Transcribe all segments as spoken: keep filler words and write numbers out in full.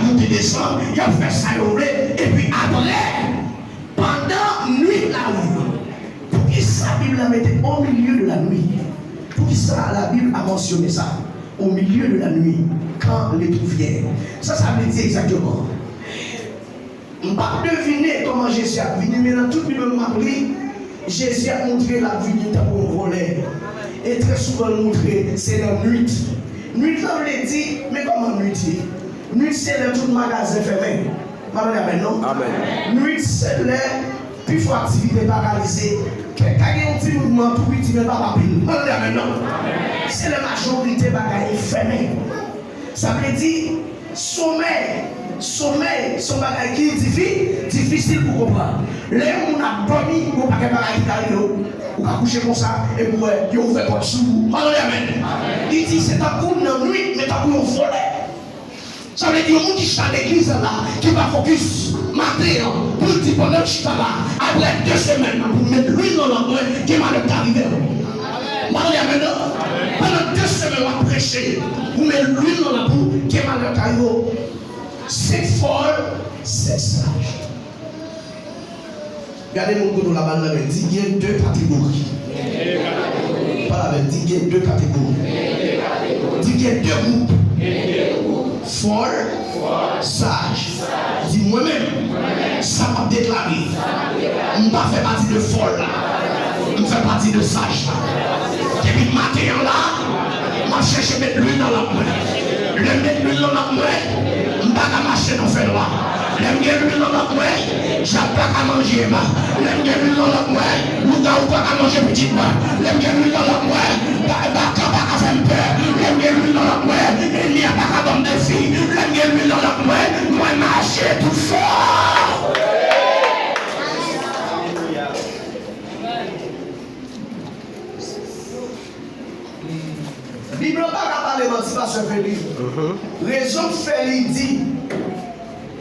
monte desann, y ap fè sa yo vle, epi apre, pandan nwit la rive. Poukisa Bib la mete au milieu de la nuit? Poukisa la Bib a mansyone sa? Au milieu de la nuit, quand le tout vient. Sa sa vle di egzakteman? M p ap devine kòman Jezi ap vini, men nan tout Bib m ap li, Jezi ap montre l ap vini tankou yon vòlè. E trè souvan l montre se nan nwit. Nwit lan vle di, men kòman nwit ye? Nwit se lè tout magazen fèmen. Pa tande amèn non. Amèn. Nwit se lè pifò aktivite paralize. Kèk ka gen yon ti mouvman tou piti men pa anpil. Pa tande amèn non. Se lè majorite bagay fèmen. Sa vle di, somèy, somèy se yon bagay ki difi, difisil pou konprann. Lè yon moun ap dòmi, gon pakèt bagay ki ka rive w. Ou ka kouche konsa, epi w wè yo ouvè pòt sou ou. Pa tande amèn. Li di se tankou nan nwit, men tankou yon vòlè. Sa vle di yon moun ki chita legliz la, ki pa fokis maten an, pou l di pandan l chita la, apre de semèn nan pou m met lwil nan lanp mwen, gen malè k ta rive l. M pa tande amèn non. Pandan de semèn w ap preche, ou met lwil nan lanp ou, gen malè k ta rive w. Senk fòl, senk saj. Gade moun kote w la, ba l nan men, di gen de kategori. Pale avè l, di gen de kategori. Di gen de gwoup. Fòl, saj. Di mwen menm, sa m ap deklare, m pa fè pati de fòl la. M fè pati de saj la. Depi maten an la, m ap chèche met lwil nan lanp mwen. Lè m met lwil nan lanp mwen, m pa ka mache nan fènwa. Lè m gen lwil nan lanp mwen, dyab pa ka manje m. Lè m gen lwil nan lanp mwen, lougawou pa ka manje pitit mwen. Lè m gen lwil nan lanp mwen, ba- baka pa ka fè m pè. Lè m gen lwil nan lanp mwen, ènmi a pa ka ban m defi. Lè m gen lwil nan lanp mwen, mwen mache tou fò. Bib lan pa ka pale manti, pastè Felix. Rezon k fè li di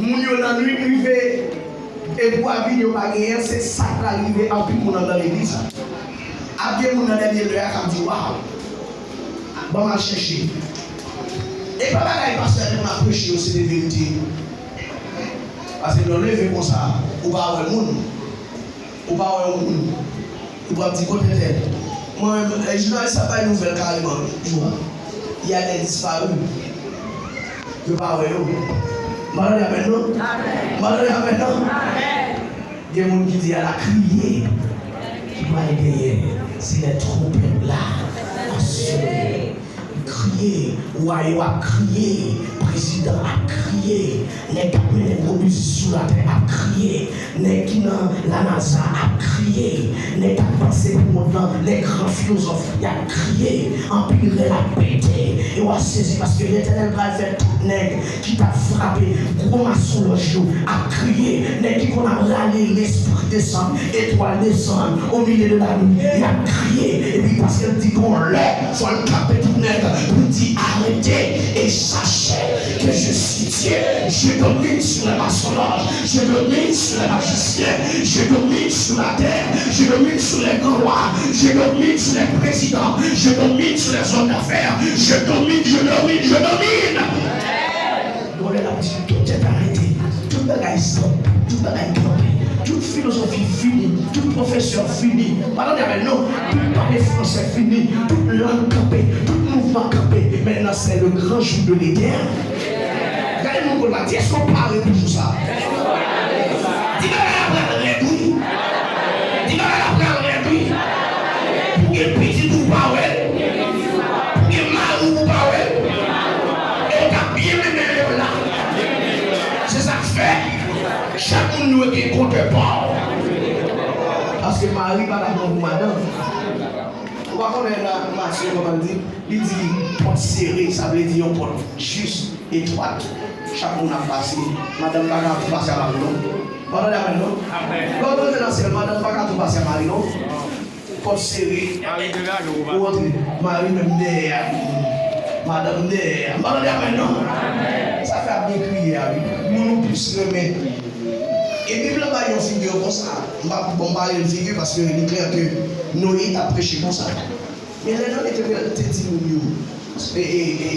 moun yo nan nwit rive, e pou a vini yo pa genyen, se sa k pral rive anpil moun anndan legliz la. Ap gen moun nan dènye lè a k ap di, waw, ban m al chèche. E pa bagay pastè Felix ap preche yo, se de verite. Paske lè w leve konsa, ou pa wè moun. Ou pa wè yon moun, ou pral di kote tèl. Mwen menm, e, jounalis la bay nouvèl kareman jou a. Il y a des disparus. Yo pa wè yo. M pa tande amèn non. M pa tande amèn non. Gen moun ki di al a kriye. Ki pral genyen, se lè twonpèt la a sone. Kriye, wa yo ap kriye, prezidan ap kriye, nèg k ap mennen gwo biznis sou latè ap kriye, nèg ki nan la NASA ap kriye, nèg k ap panse pou mond lan, les grands philosophes, y ap kriye, anpil rèl ap pete, e w a sezi paske Letènèl pral fè tout nèg ki t ap frape gwo masonlòj yo ap kriye, nèg ki konn ap rale lespri desann, etwal desann, o milye de lanwit, y ap kriye, epi paske l di gon lè, fò l kanpe tout nèg pou l di arete e sache ke je suis Dieu, je domine sur les masonlòj, je domine sur les magiciens, je domine sur la terre, je domine sur les grands rois, je domine sur les présidents, je domine sur les hommes d'affaires, je domine, je domine, je domine. Gon lè l ap di tout tèt arete, tout bagay stop, tout bagay kanpe, tout filozofi fini, tout pwofesè fini. Pa tande avè l non, tout pale fransè fini, tout lang kanpe, tout mouvman kanpe. Maintenant c'est le grand jour de l'Éternel. Gade moun kote w la, di èske w pare pou jou sa? Di bagay la pral rèd wi. Di bagay la pral rèd wi. Pou gen pitit ou pa wè l. Pou gen mari ou pa wè l. E w t ap byen mennen l la. Se sa k fè, chak moun dwe gen kontè pa w. Paske mari pa t ap bon pou madanm. Ou pa konnen nan Matye kòman l di? Li di pòt sere, sa vle di yon pòt jis, etwat. Chak moun ap pase. Madanm pa ka tou pase a mari non. Ou pa tande amèn non? Lè w rantre nan syèl, madanm pa ka tou pase a mari non. Pòt sere. Mari degaje ou pa. Ou rantre. Mari menm dèyè a. Madanm dèyè a. Ou pa tande amèn non? Sa fè ap gen kriye a wi. Moun ou plis renmen. E Bib la bay yon figi konsa. M pa, bon, m pa rele l figi paske li klè ke Noye t ap preche konsa. Men lè Noye te, te di moun yo, E, e,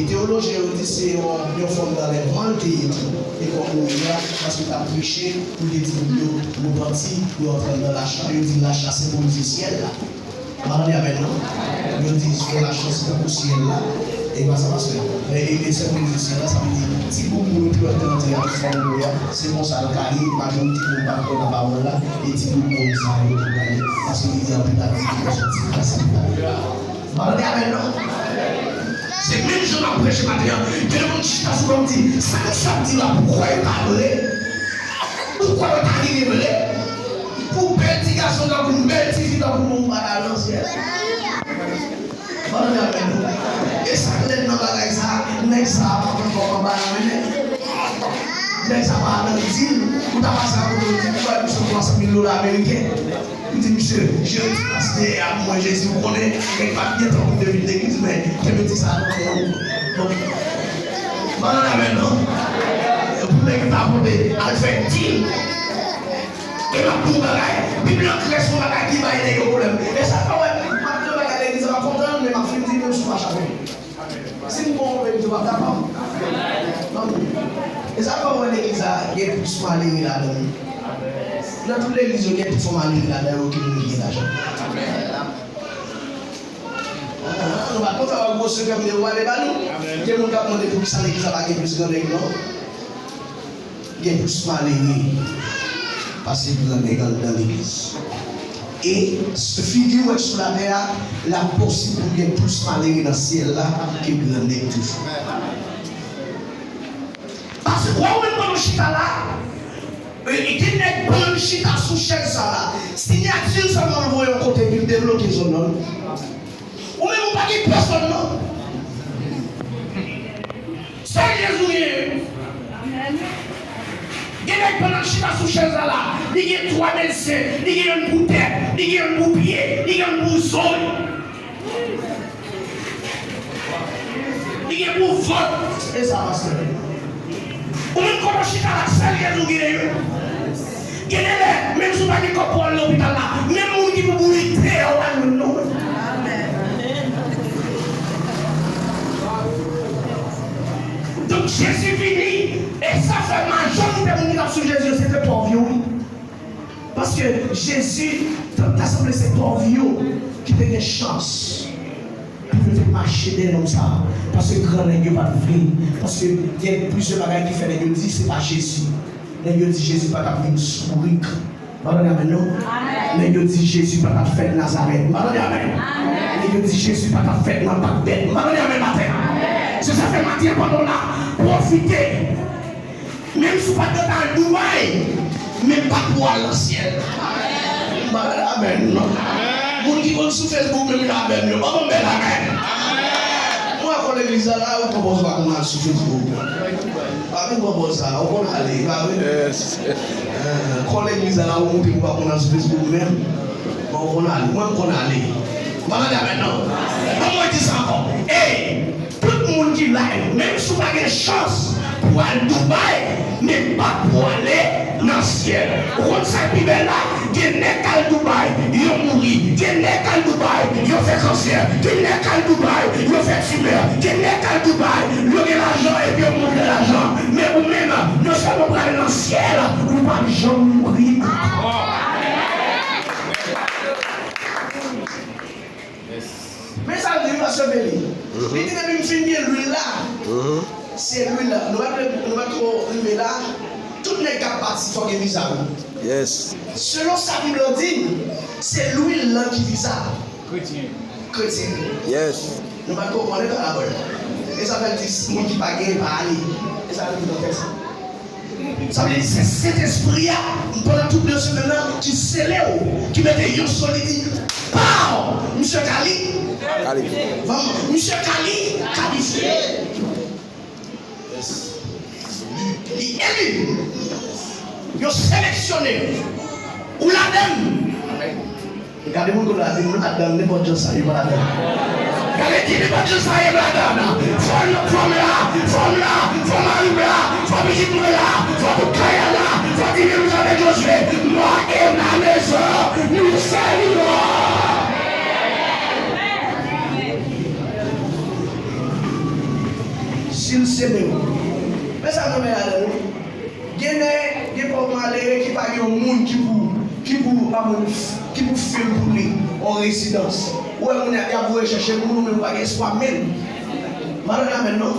e teyolojyen yo di se yon, yon fòm d'anlèvman l te ye tou. E kòm Moyiz la, paske l t ap preche pou l te di moun yo repanti, pou yo antre nan lach la, yo di lach la senbolize syèl la. M pa tande amèn non. Yo di se lach la se tankou syèl la. E pa sa pastè. E, e, e senbolize syèl la, sa vle di ti bout moun yo te wè te antre a, tout fòm yo a, se konsa l ka ye, majorite moun pa kwè nan pawòl la, e ti bout moun sa yo te gade, paske li di anpil bagay ki fè soti klas li pa. M pa tande amèn non. Se menm jan m ap preche maten an, gen moun ki chita sou kò m di, sa misye ap di la, poukwa e pa vre? Poukwa e pa rive vre? Pou bèl ti gason tankou m, bèl ti fi tankou mwen, ou pa ka nan syèl. M pa tande amèn non. E sa k lèd nan bagay sa, nèg sa pa pran kòb anba la men nèg. Nèg sa pa nan dil, ou ta pase akote ou di, ou bay misye twa san mil dola ameriken. M di misye, jodi pastè a pou mwen Jezi, ou konnen, nèg pa t gen tan pou m te vin legliz, men kenbe ti sa nan men ou. Bon. M pa tande amèn non. Pou nèg ta pote al fè dil. E m ap di w bagay, Bib lan klè se yon bagay ki bay nèg yo pwoblèm. E sa k fè w wè, m ap di yon bagay legliz la, m ap konprann, men m ap fin di menm si w pa chape. Si m gon pwoblèm, m di w ap dakò. Ann. E sa k fè w wè legliz la gen plis malere ladan l. Nan tout legliz yo gen plis malere ladan yo ke moun ki gen lajan. Ah, nou pa konn sa w ap gwo sekrè m devwale ba nou. Gen moun k ap mande poukisa legliz la pa gen plis gran nèg non. Gen plis malere pase gran nèg anndan legliz. E figi w wè sou latè a, l ap posib pou gen plis malere nan syèl la ke gran nèg toujou. Paske wè ou menm pandan w chita la, e, e gen nèg pandan l chita sou chèz sa la, siyati l sèlman l voye yon kote epi l debloke zòn nan. Ou menm ou pa gen pèsòn non. Sèl Jezi w genyen. Gen nèg pandan l chita sou chèz la la, li gen twa medsen, li gen youn pou tèt, li gen youn pou pye, li gen youn pou zo. Li gen pou vant. E sa pastè. Ou menm kote w chita la, sèl Jezi w genyen wi. Gen de lè, menm si w pa gen kòb pou al lopital la, menm moun ki pou boure te a w pa jwenn non. Donk Jezi vini, e sa fè majorite moun ki t ap swiv Jezi yo se te pòv yo wi. Paske Jezi, ta sanble se pòv yo ki te gen chans pou yo te mache dèyè nonm sa a. Paske gran nèg yo pa t vle. Paske gen plizyè bagay ki fè nèg yo di se pa Jezi. Nèg yo di Jezi pa t ap vin sou brik. M pa tande amèn non. Nèg yo di Jezi pa t ap fèt Nazarèt. M pa tande amèn. Nèg yo di Jezi pa t ap fèt nan Pak Bèt. M pa tande amèn maten an. Se sa fè maten an pandan w la, pwofite. Menm si w pa t gentan al Dubai, men pa pou w al nan syèl. M pa tande amèn non. Moun ki konn sou Facebook menm yo amèn yo. Ban m yon bèl amèn. Mwen wè kò legliz la la, ou konpòz pa konn al sou Facebook. Pa vin pran pòz sa, ou konn ale, pa vin. Kò legliz la la, ou montre ou pa konn al sou Facebook menm. Bon, ou konn ale, mwen m konn ale. M pa tande amèn non. Ban mwen di sa ankò. Ey! Tout moun ki la, menm si w pa gen chans pou al Dubai, men pa pou ale nan syèl. Ou konn sa k pi bèl la? Gen nèg k al Dubai, yo mouri. Gen nèg k al Dubai, yo fè kansè. Gen nèg k al Dubai, yo fè timè. Gen nèg k al Dubai, yo gen lajan epi yo mouri nan lajan. Men ou menm, non sèlman w prale nan syèl, ou p ap janm mouri ankò. Men sa l di wi, pastè Beli. Li di depi m fin gen lwil la, se lwil la. Nou pa t, nou pa t twò rive la. Tout nèg k ap pati fò gen viza wi. Selon sa Bib lan di, se lwil lan ki viza kretyen. Nou pa t twò konnen parabòl. E sa fè l di moun ki pa genyen pa ale. E sa l di nan tèks la. Sa vle di se Sentespri a, pandan tout de semèn nan, ki sele w, ki mete yon sou li di, pow! Misye Kali. Kali. Misye Kali, kalifye. Li eli. Yo seleksyone. Ou ladann. Gade moun kote a, di m ladann, nenpòt jan sa ye m ladann. Gade di nenpòt jan sa ye m ladann. Fò m, fò m la, fò m la, fò mari m la, fò pitit mwen la, fò tout kay la, fò di menm jan avèk Jozye, mò e la mezon, nou sèvi w. Se menm. Men sa m renmen ladan l wi. Gen nèg, gen pòv malere ki pa gen yon moun ki pou, ki pou, pa moun, ki pou fil pou li, yon rezidans. Ou wè moun y ap, y ap voye chèche moun, ou menm ou pa gen espwa menm. M pa tande amèn non.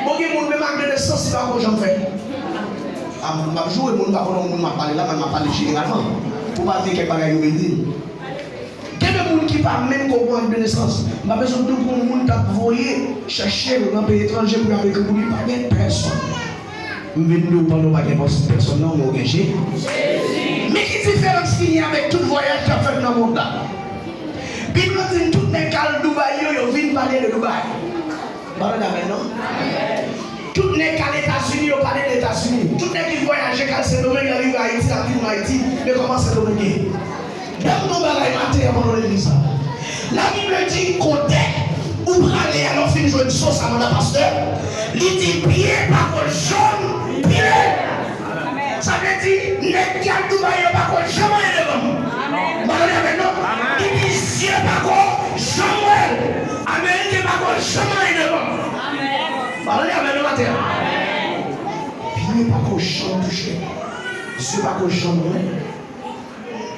Bon, gen moun menm ak de nesans li pa ko janm fè. A, m ap joure moun, m pa konn yon moun m ap pale la, men m ap pale jeneralman. Pou pa di kèk bagay yo vin di. Gen de moun ki pa menm ko pran de nesans. M pa bezwen di w pou yon moun t ap voye chèche l nan peyi etranje pou y ap ekri pou li, pa gen pèsonn. M vin di w pandan w pa gen pòs-, pèsonn nan, men w gen Je-, Jezi. Men ki diferans ki gen avèk tout vwayaj k ap fèt nan mond la? Bib la di n tout nèg k al Dubai yo, yo vin pale de Dubai. Ba mwen amèn non. Tout nèg k al Etazini, yo pale de Etazini. Tout nèg ki vwayaje k al Sendomeng, yo rive Ayiti, l ap di nou Ayiti, men kòman Sendomeng ye. Gade yon bagay maten an pandan legliz la. Labib di kote ou prale a, lè w fin jwenn so sa, mandan pastè, li di pye pa ko janm pile. Sa vle di, nèg ki al Dubai yo pa ko janm anyen devan m. Ba mwen amèn non. Li di zye pa ko janm wè l. Ameriken pa ko janm anyen devan m. Ba mwen amèn non maten an. Pye pa ko janm touche. Zye pa ko janm wè.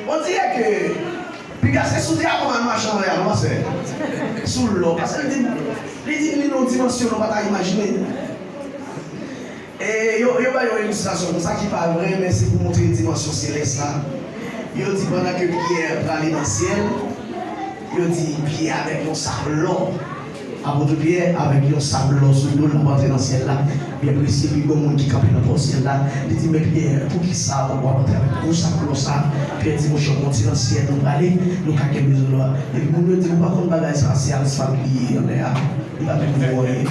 On dirè ke piga se sou dyamon al mache anlè a non pastè. Sou lò. Pastè li di, li di li nan yon dimansyon nou pa ta imajine. E yo, yo bay yon ilistrasyon konsa ki pa vrè, men se pou montre dimansyon selès la. Yo di pandan ke Pyè prale nan syèl, yo di Pyè avèk yon sak lò. Apot Pyè avèk yon sak lò sou do l ap antre nan syèl la. Byen prese, pi gwo moun ki kanpe nan pò syèl la, li di, men Pyè, poukisa w ap antre avèk gwo sak lò sa? Pyè di, monchè, monte nan syèl nou prale, nou ka gen bezwen lò a. Epi moun yo di, ou pa konn bagay sa, se asfalt li ye anlè a. Li pa menm vo anyen.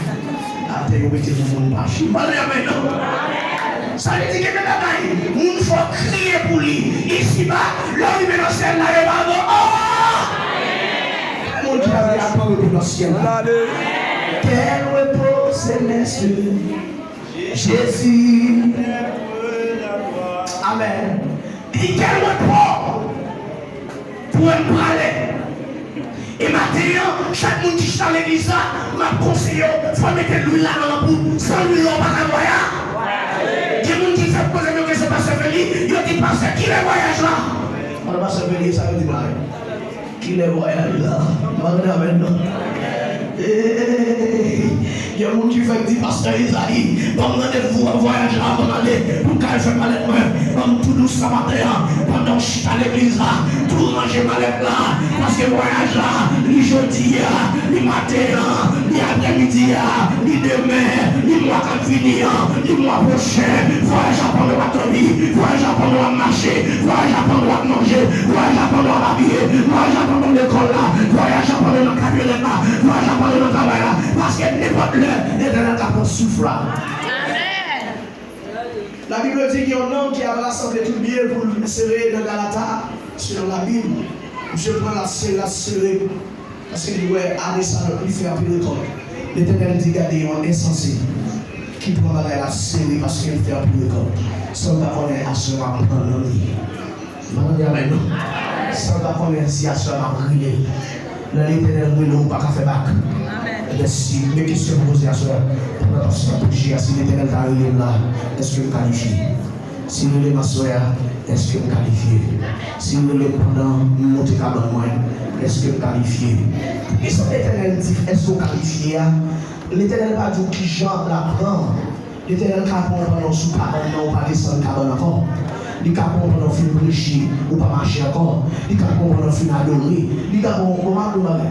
Atè yo mete pou moun mache. Ba mwen amèn non. Sa vle di gen de bagay moun fò kriye pou li isiba, lè w rive nan syèl la yo pa bon. Oh! Moun ki pa vle al pran repo nan syèl la. Quel repos céleste, Jésus. Amèn. Li di quel repos. Pou wè m prale. E maten an, chak moun ki chita legliz la, m ap konseye w, fò w mete lwil la nan lanp ou. San lwil la, ou pa ka vwaya-. Gen moun ki fèk poze m yon kesyon, pastè Feli, yo di, pastè, kilè vwayaj la? Mwen, pastè Feli, sa yo di mwen. Kilè vwayaj la? M pa tande amèn non. Hey! Gen moun ki fèk di, pastè Ezayi, ban m randevou an vwayaj la avan m ale, pou m ka al fè malèt mwen. Ban m tou dous sa maten an, pandan w chita legliz la, tou ranje malèt la, paske vwayaj la, li jodi a, li maten an, li aprèmidi a, li demen, li mwa k ap vini an, li mwa pwochen. Vwayaj la pandan w ap dòmi, vwayaj la pandan w ap mache, vwayaj la pandan w ap manje, vwayaj la pandan w ap abiye, vwayaj la pandan w lekòl la, vwayaj la pandan w nan kamyonèt la, vwayaj la pandan w nan travay la, paske nenpòt lè, Letènèl ka pran souf la. Amèn. Labib di gen yon nonm ki ap rasanble tout byen pou l sere nan galata, selon Labib. Misye pran l ap sere, l ap sere, paske li wè ane sa a, li fè anpil rekòt. Letènèl di, gade yon ensanse ki pran bagay la sere paske l fè anpil rekòt. San l pa konnen aswè m ap pran nan li. M pa tande amèn non. San l pa konnen si aswè a m ap rile l. Lè Letènèl rele w, ou pa ka fè bak. Ebyen, si, men kesyon pou poze aswè a, pandan pastè ap preche a, si Letènèl ta rele m la, èske m kalifye? Si l rele m aswè a, èske m kalifye? Si l rele m pandan m monte kabann mwen, èske m kalifye? Poukisa Letènèl di, èske w kalifye a? Letènèl pa di w kijan l ap pran w. Letènèl ka pran w pandan w sou kabann nan, ou pa desann kabann ankò. Li ka pran w pandan w fin preche, ou pa mache ankò. Li ka pran w pandan w fin adore. Li ka pran w, bon, m ap di w bagay.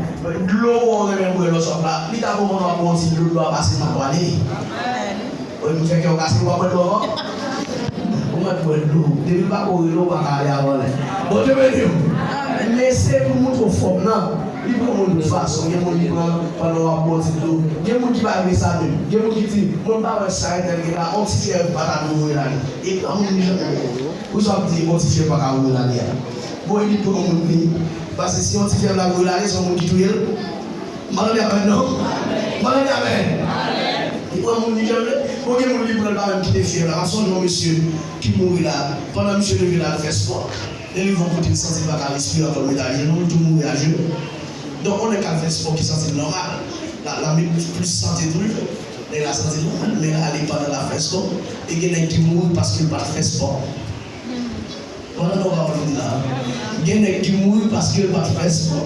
Dlo w renmen bwè lè w sot la. Li ka pran w pandan w ap bwè yon ti dlo, dlo a pase nan pwale. Wi, m fè kè w kase, w ap bwè dlo ankò. Ou mèt bwè dlo. Depi l pa ko rele w, ou pa ka ale avan lè. Bondye beni w. Men se pou montre w fòm nan. Li pran moun tout fason. Gen moun li pran pandan w ap bwè yon ti dlo. Gen moun ki pa vle sa menm. Gen moun ki di, mwen m pa wè sa entèl gen la, yon ti fyèv pa ta dwe voye l ale. E pa moun li janm wè. Poukisa w ap di yon ti fyèv pa ka voye l ale a? Bon, li pran moun li. Paske si yon ti fyèv la voye l ale, se yon moun ki touye l. M pa tande amèn non. M pa tande amèn. Li pran moun li janm vle. Bon, gen moun li pran l pa menm kite fyèv la. M ap sonje yon mesye ki mouri la. Pandan misye leve l al fè spò, li rive yon kote li santi l pa ka respire ankò, l met ajenou, l tou mouri ajenou. Donk, yon nèg k ap fè spò ki santi l nòmal, l ap, l ap met plis sante toujou. Nèg la santi l malad, men l ale pandan l ap fè spò. E gen nèg ki mouri paske l pa t fè spò. Pandan nou pa di la, gen nèg ki mouri paske l pa t fè spò.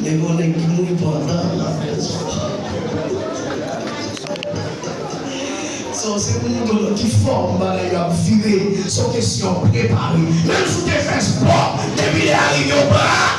Men gen nèg ki mouri pandan l ap fè spò. So, se pou nou konn ki fòm bagay yo ap vire. Se yon kesyon prepare. Menm si w te fè spò, depi lè a rive w pa